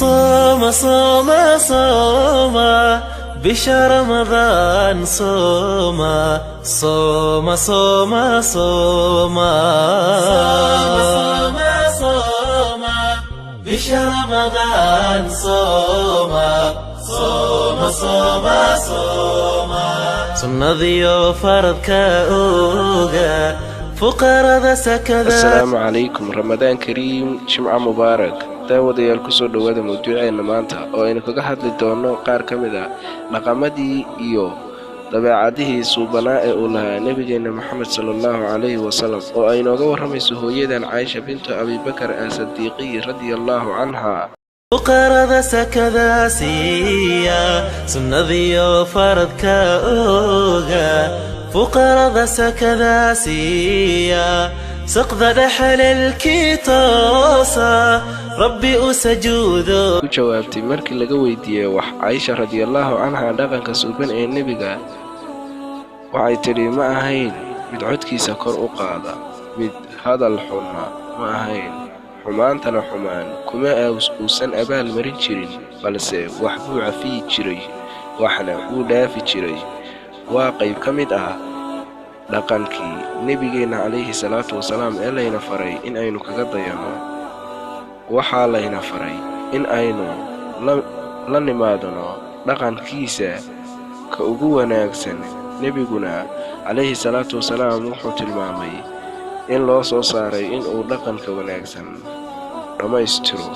صوم صوم صوم بشهر رمضان، صوم صوم صوم صوم صوم صوم بشهر رمضان، صوم صوم صوم صوم. Sunnadiyo faradka oga, fuqarada sakada. Asalaamu calaykum, Ramadaan kariim, Jimco mubaarak. Daawadayaal, kusoo dhowaada mawduuceenna maanta oo aynu kaga hadli doonno qaar ka mid ah dhaqamadii iyo dabeecadihii suubanaa ee uu lahaa nebigeenna Moxamed sala Allahu calayhi wasalam, oo ay nooga warramayso hooyadan Caaisha bintu Abibakar Asadiiqiy radia Allaahu canha. Fuqarada sakada siiya, sunnadiyo faradka oga, fuqarada sakada siiya, saqda dhexalelkii toosa, Rabbi u sajuudo. Ku jawaabtay markii laga weydiiyey wax Caaisha radiallaahu canha dhaqanka suuban ee nebiga, waxay tidhi: "Ma ahayn mid codkiisa kor u qaada, mid hadal xunna ma ahayn, xumaantana xumaan kuma uusan abaal marin jirin, balse wax buu cafiyi jiray, waxna wuu dhaafi jiray." Waa qayb ka mid ah dhaqankii nebigeenna calayhi salaatu wasalaam ee layna faray in aynu kaga dayanno. Waxaa layna faray in aynu la nimaadno dhaqankiisa ka ugu wanaagsan. Nebiguna calayhi salaatu wasalaam wuxuu tilmaamay in loo soo saaray in uu dhaqanka wanaagsan dhammaystiro.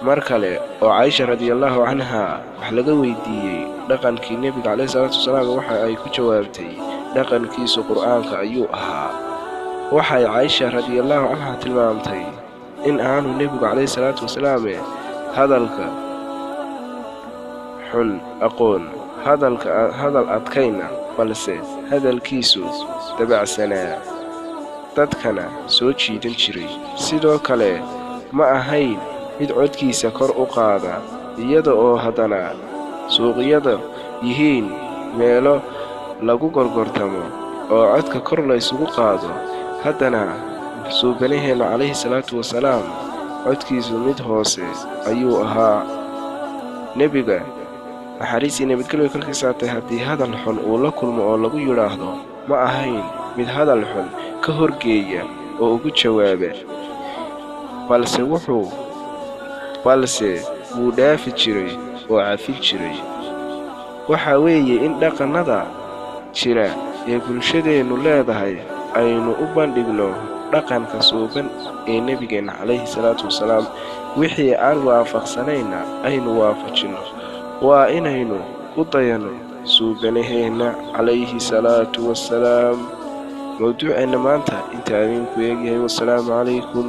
Mar kale oo Caaisha radiallaahu canha wax laga weydiiyey dhaqankii nebiga calayhi salaatu wasalaam, waxa ay ku jawaabtay: "Dhaqankiisu Qur'aanka ayuu ahaa." Waxay Caaisha radiallaahu canha tilmaamtay in aanu nebigu calayhi salaatu wasalaam hadalka xun aqoon, hadalka hadal adkayna, balse hadalkiisu dabacsanaa, dadkana soo jiidan jiray. Sidoo kale ma ahayn mid codkiisa kor u qaada, iyada oo haddana suuqyada yihiin meelo lagu gorgortamo oo codka kor la isugu qaado, haddana suubanaheennu calayhi salaatu wasalaam codkiisu mid hoose ayuu ahaa. Nebiga naxariisii nabadgelyo korkiisa ahaatee, haddii hadal xun uu la kulmo oo lagu yidhaahdo, ma ahayn mid hadal xun ka horgeeya oo ugu jawaaba, balse wuu dhaafi jiray oo cafin jiray. Waxa weeye in dhaqannada jira ee bulshadeennu leedahay aynu u bandhigno dhaqanka suuban ee nebigeenna calayhi salaatu wasalaam, wixii aan waafaqsanayna aynu waafajinno. Waa inaynu ku dayanno suubanaheenna calayhi salaatu wasalaam. Mowduuceenna maanta inta idinku eegyahay. Wasalaamu calaykum.